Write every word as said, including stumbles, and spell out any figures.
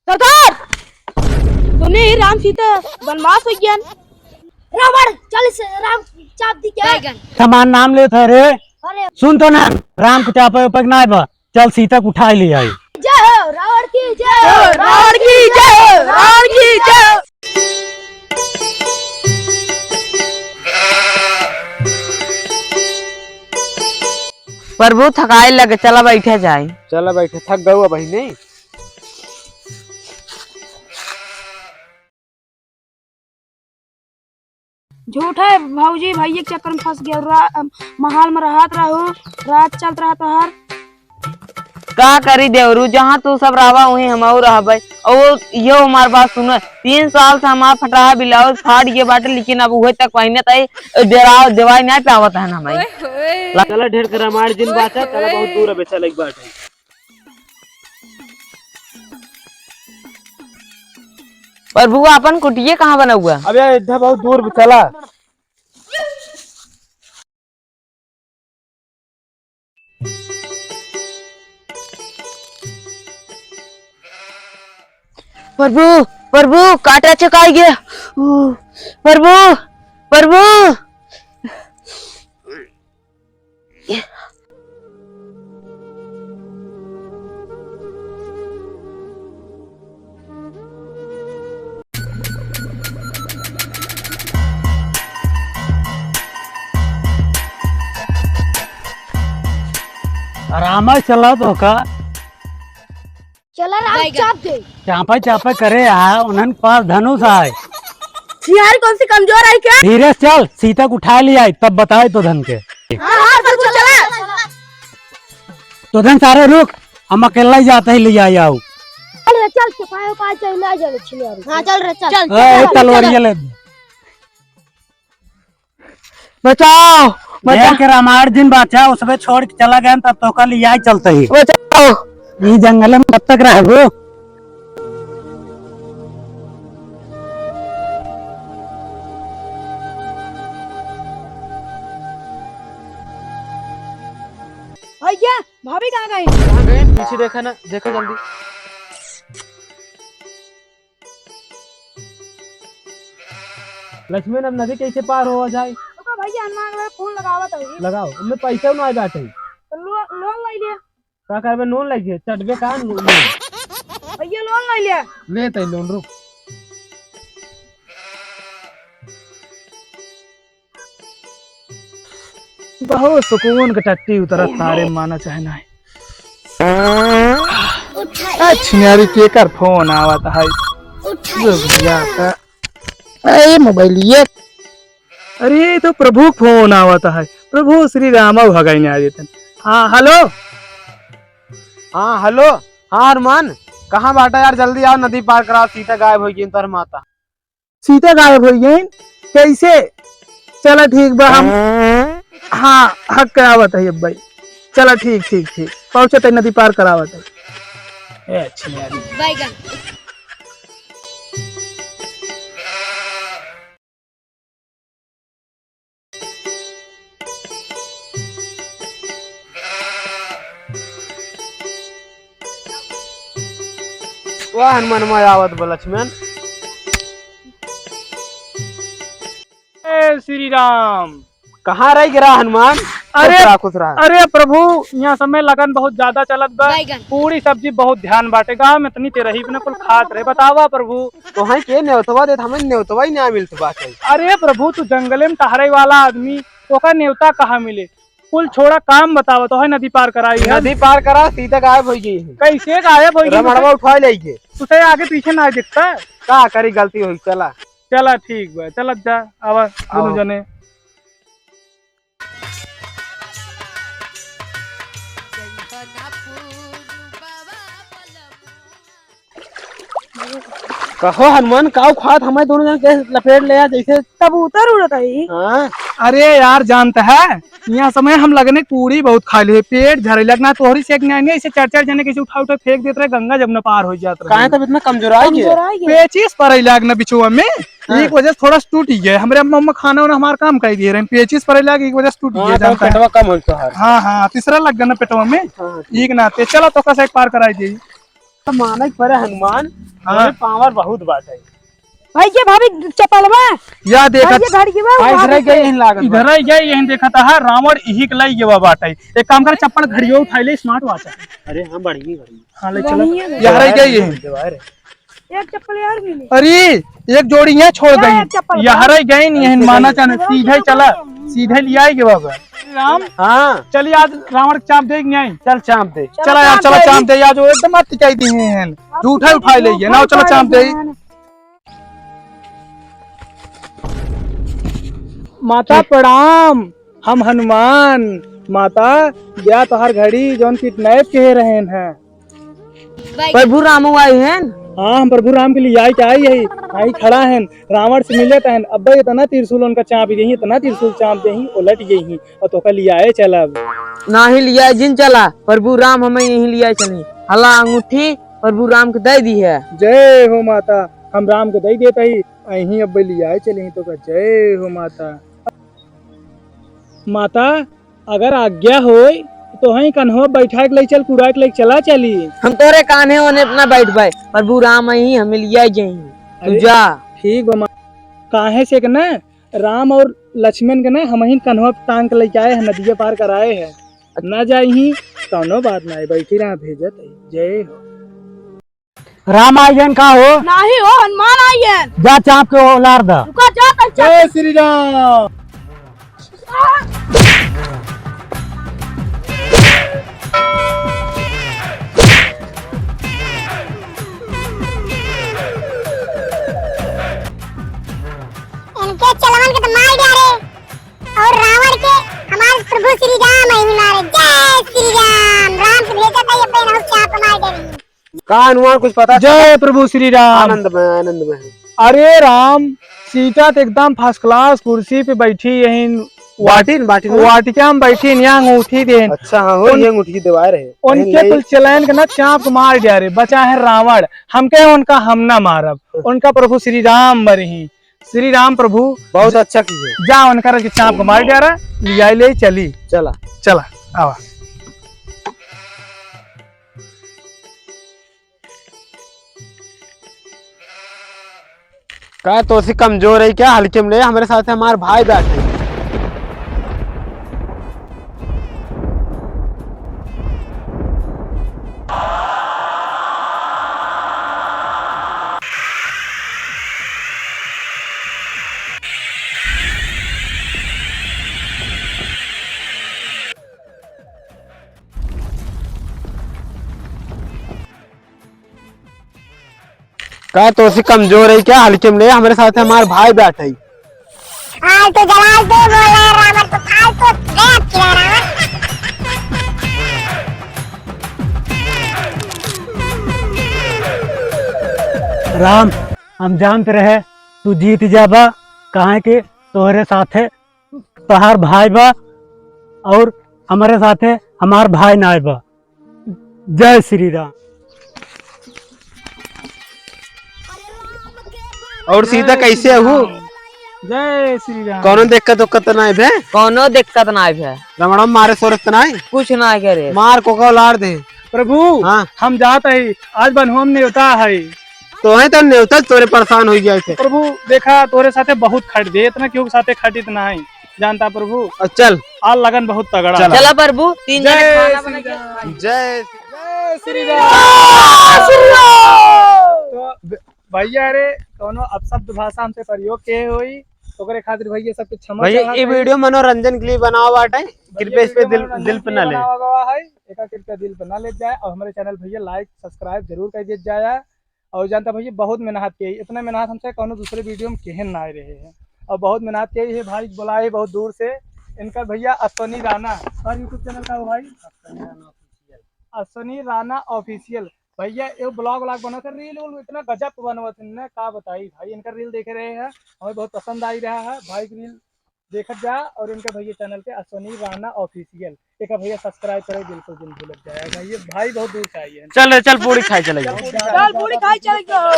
सरदार, सुने ही राम सीता बनवास होइ गया। रावण, चल इस राम चाप दी क्या? बैगन। समान नाम लेत है रे। अरे। सुन तो ना, राम के चापे उपे के नाय बा। चल सीता के उठाइ लियाई। जय हो रावण की, जय हो रावण की, जय हो रावण की, जय हो। प्रभु थकाइ लगे, चला बैठे जाई। चला बैठे, थक गऊ बहिनी। झूठे भौजी भैया के चक्कर में फंस गया। रा-, महल में रहत रहू, राज चलत रहत तोहर। का करी देवरू, जहाँ तू सब रहबा वहीं हमहू रहबे। और यो हमार बात सुनो, तीन साल से हमार फटहा ब्लाउज फाट गए बाटे, लेकिन अब उहे तक पहिने तई देराव देवाई नहीं पावत है ना हमारी। ओए होए। चला ढेर के रामायण जिन बाचा, चला बहुत दूर है, चला एक बात है। प्रभु, आपन कुटिया कहाँ बना हुआ? अबे इधर बहुत दूर चला। प्रभु, प्रभु, काटा चकाई गया। ऊ, प्रभु, प्रभु। आराम से चला तो का? चला राम, बैगन। चाप दे। चापे चापे करे आ, उन्हन के पास धनुष आए। सियार कौन सी कमजोर आई क्या? धीरे से चल, सीता के उठाइ लियाई, तब बताए तो धन के। हाँ, हाँ, बिल्कुल चला। तो धन सारे रुक, हम अकेला ही जाते ही लियाई आऊ। चल रे, चल, चपायो का चाहिए ना जाने छिनारू। हाँ, चल रे, चल। चल, ए, चल, तलवारिया चल। ले। बचाओ, बचा। ढेर के रामायण जिन बाचा, उसमें छोड़ के चला गया, तब तो कल यही चलते ही। बचाओ। ये जंगल में कब तक रहबो? भैया, भाभी कहाँ गई? कहाँ गई? पीछे देखा ना, देखो जल्दी। लक्ष्मण, अब नदी कैसे पार होवा जाए? ओका भैया हनुमान वाला फोन लगावत है। लगाओ, हमें पैसा ना बाटे। तो लो-, लोन ले लिया। का करबे, लोन ले लिया? चटबे का लोन? भैया लोन ले लिया। ले तै लोन, रुक। बहुत सुकून के टट्टी उतरत तारे, माना चाहे नाही। ए छिनारी, केकर फोन आवत है? रुक जा त। ए मोबाइलिया। अरे, ई तो प्रभु फोन आवत है। प्रभु श्री राम भगाई ने आ जेतन। हाँ, हेलो। हाँ, हेलो। हाँ, हनुमान, कहाँ बाटा यार? जल्दी आओ, नदी पार कराओ, सीता गायब होइ गई, तोर माता। सीता गायब होइ गई? कैसे? चला ठीक बा, हम, हाँ, हक करावत है अब भाई। चला ठीक, ठीक, ठीक। पहुँचत है, नदी पार करावत है। ए, अच्छी यार। बैगन। वाह हनुमान, मैं आवत बा लक्ष्मण। ए श्री राम। कहाँ रह गिरा हनुमान? अरे, खुश रहा, खुश रहा। अरे प्रभु, यहाँ समय लगन बहुत ज्यादा चलत बा। बैगन। पूरी सब्जी बहुत ध्यान बाटे। गाँव में इतनी तेरही बिना कुल खात रहे। बतावा प्रभु। तोहई के नेवतवा देत, हमें नेवतवा ही ना मिलत बाटे। अरे प्रभु, तू जंगले में टहरे वाला आदमी, तोका नेवता कहाँ मिले? कुल छोड़ा, काम बतावा, तोहई नदी पार कराई हम। नदी पार करा, सीता गायब होइ गई है। कैसे गायब होइ गई? रमणवा उठा ले गए। तुझे आगे पीछे ना दिखता। का करी, गलती हुई, चला। चला ठीक बा, चलत जा, आवा दोनों आओ। जने। कहो हनुमान, काऊ खात हमें दोनों जन के लपेट ले आ जैसे कबूतर उड़त है। हाँ। अरे यार, जानत है, यहाँ समय हम लगने पूरी बहुत खा लिए, पेट झरे लगना, तोहरी से एक नहीं, नहीं, इसे चार चार जने कैसे उठा उठा फेंक देत रहे, गंगा जमुना पार हो जात रहे। काहे तब इतना कमजोराई गए? कमजोराई गए। पेचिस पड़े लगना बिचुआ में, हाँ। एक वजह से थोड़ा सा टूट ही गया। हमरे अम्मा, अम्मा खाना वाना हमार काम कर दिए रहे, पेचिस पड़े लाग, एक वजह से टूट हाँ, गया, तो जानता है। पेटवा कम हो तो है। हाँ, हाँ, तीसरा लग गया ना पेटवा में। हाँ, हाँ। एक नाते, चला तो कैसे पार कराई दी। माने पर हनुमान, हाँ। हमें पावर बहुत बात है। भाई, ये भाभी चपलवा। या देखत भाई, ये घड़ी की बात, हाँ, इधर भाभी ही गई के। यहीं लागत बा। इधर ही गई, यहीं देखत है, रावण इही के लाई गवा बाटे। एक काम कर, चप्पल घड़ियो उठाई ले, smart watch है। अरे हाँ, बढ़िया, बढ़िया। हाँ, ले चलो। बढ़िया। यार, ही गई यहीं। एक चप्पल यार भी नहीं। अरे, एक जोड़ी यहाँ छोड़ यार, गई। चप्पल यार। ही गई नहीं, यहीं माना चाहे, सीधे चला, सीधे ले आई गवा बा। राम। हाँ। चलिए, आज रावण के चाप दे के आई। चल, चाप दे। चला यार, चला, चाप दे, आज वो एकदम अति कह दी हैं। झूठा उठाई ले, ना चला, चाप दे। माता प्रणाम, हम हनुमान। माता, द्या तोहार घड़ी जौन kidnap के रहेन हैं। प्रभु राम आई हैं? हाँ, हम प्रभु राम के लिए आई के आई है, आई खड़ा हैं। रावण से मिले तहन, अब इतना त्रिशूल उनका चाप गई, इतना त्रिशूल चाप गई, उलट गई हैं, और तोका लियाए चलब। नाही लियाए जिन चला, प्रभु राम हमें यहीं लियाए चली। हला अंगूठी प्रभु राम के दे दी है। जय हो माता, हम राम के दे देता ही, अहीं अब लियाए चली तोका। जय हो माता। माता, अगर आज्ञा होय, तो तोहई कन्हवा बैठा के ले चल, कुड़ा के ले चला चली। हम तोरे कान्हे ओने अपना बैठबे, प्रभु राम आई, हमें लिया जाई। तू अरे, जा। ठीक बा माँ। काहे से के ना, राम और लक्ष्मण के ना, हमही कन्हवा पे टांग के लेके आए हैं, नदिया पार कराए हैं। ना जाई ही, कौनो बात ना है, बैठी रहा, भेजत है। जय हो। राम आइयन का हो? नाही हो, हनुमान आइयन। जा चाप के ओलार दा। रुका, जा तब चाप। जय श्री राम। इनके चलवन के तो मार डारे और रावण के हमारे प्रभु श्री राम आई मारे। जय श्री राम। राम से भेजा था ये पे ना चाप मार डारे। का हनुमान कुछ पता? जय प्रभु श्री राम। आनंद में, आनंद में। अरे राम, सीता तो एकदम first class कुर्सी पे बैठी यहीं बाटिन, बाटिन। वाटिका में बैठी, यहाँ अंगूठी देन। अच्छा, हाँ, हो, उन-, ये अंगूठी देवाए रहे। उनके पहले कुल चलैन के ना चाप मार दिया रे, बचा है रावण। हम कहे उनका हम ना मारब, उनका प्रभु श्री राम मरही। श्री राम प्रभु बहुत अच्छा किए। जा उनका के चाप मार दिया रे, लिया ले चली। चला। चला, आवा। का तोसी कमजोर है क्या? हल्के में ले, हमरे साथ हमार भाई बैठे। का तोसी कमजोर है क्या? हल्के में ले, हमरे साथ हमार भाई बैठे। फालतू जलाल तू बोल रहा है रावण, तो फालतू गया क्या रावण? राम, हम जानत रहे तू जीत जाबा, काहे के तोहरे साथे तोहार भाई बा और हमरे साथे हमार भाई नाय बा। जय श्री राम। और सीता कैसे हू? जय श्री राम। कौनो दिक्कत उक्कत तो नाय भे? कौनो दिक्कत नाय भे। रमणा मारे सोरत नाय? कुछ नाय करे। मार कोका लाड़ दे। प्रभु, हाँ। हम जात है, आज बनहुआ में नेवता है। तोहे तो नेवता तोरे परेशान हो गया थे। प्रभु, देखा, तोरे साथे बहुत खट दे, इतना केहू के साथे खटित ना है, जानता प्रभु। अब चल। आज लगन बहुत तगड़ा चला। है। चला प्रभु, तीन जने जय खाना श्री बना के राम। खाई। जय, जय श्री राम। जय श्री राम। तो ब-, भैया रे, कौनो अपशब्द भाषा हमसे प्रयोग के होई, ओकरे खातिर भैया सबके क्षमा भैया, चाहत ये है। वीडियो मनोरंजन के लिए बनावा बाटे, भैया, कृपया इस पे वीडियो दिल, मनोरंजन दिल पे के ना लिए ले। बनावा गवा है, एका कृपया दिल पे ना ले जाए और हमारे channel भैया like subscribe जरूर कर दे जाए। और जानता भैया, बहुत मेहनत किए, इतना मेहनत हमसे कौनो दूसरे वीडियो में केहन ना आए रहे हैं। और बहुत मेहनत किए, ये भाई बुलाए बहुत दूर से। इनका भैया अश्विनी राणा, और YouTube channel का हो भाई? अश्विनी राणा Official। भैया, ये vlog व्लॉग बनाते, reel उल इतना गजब बनवत है ना, का बताई भाई। इनका reel देखे रहे हैं, हमें बहुत पसंद आई रहा है भाई की reel। देखत जा और इनके भैया channel के अश्विनी राणा Official, एक भैया subscribe करे, बिल्कुल जिन भूलत जाए भाई, ये भाई बहुत दूर से आई है। चल रे, चल पूड़ी खाए चले जाओ। चल पूड़ी खाए चले जाओ।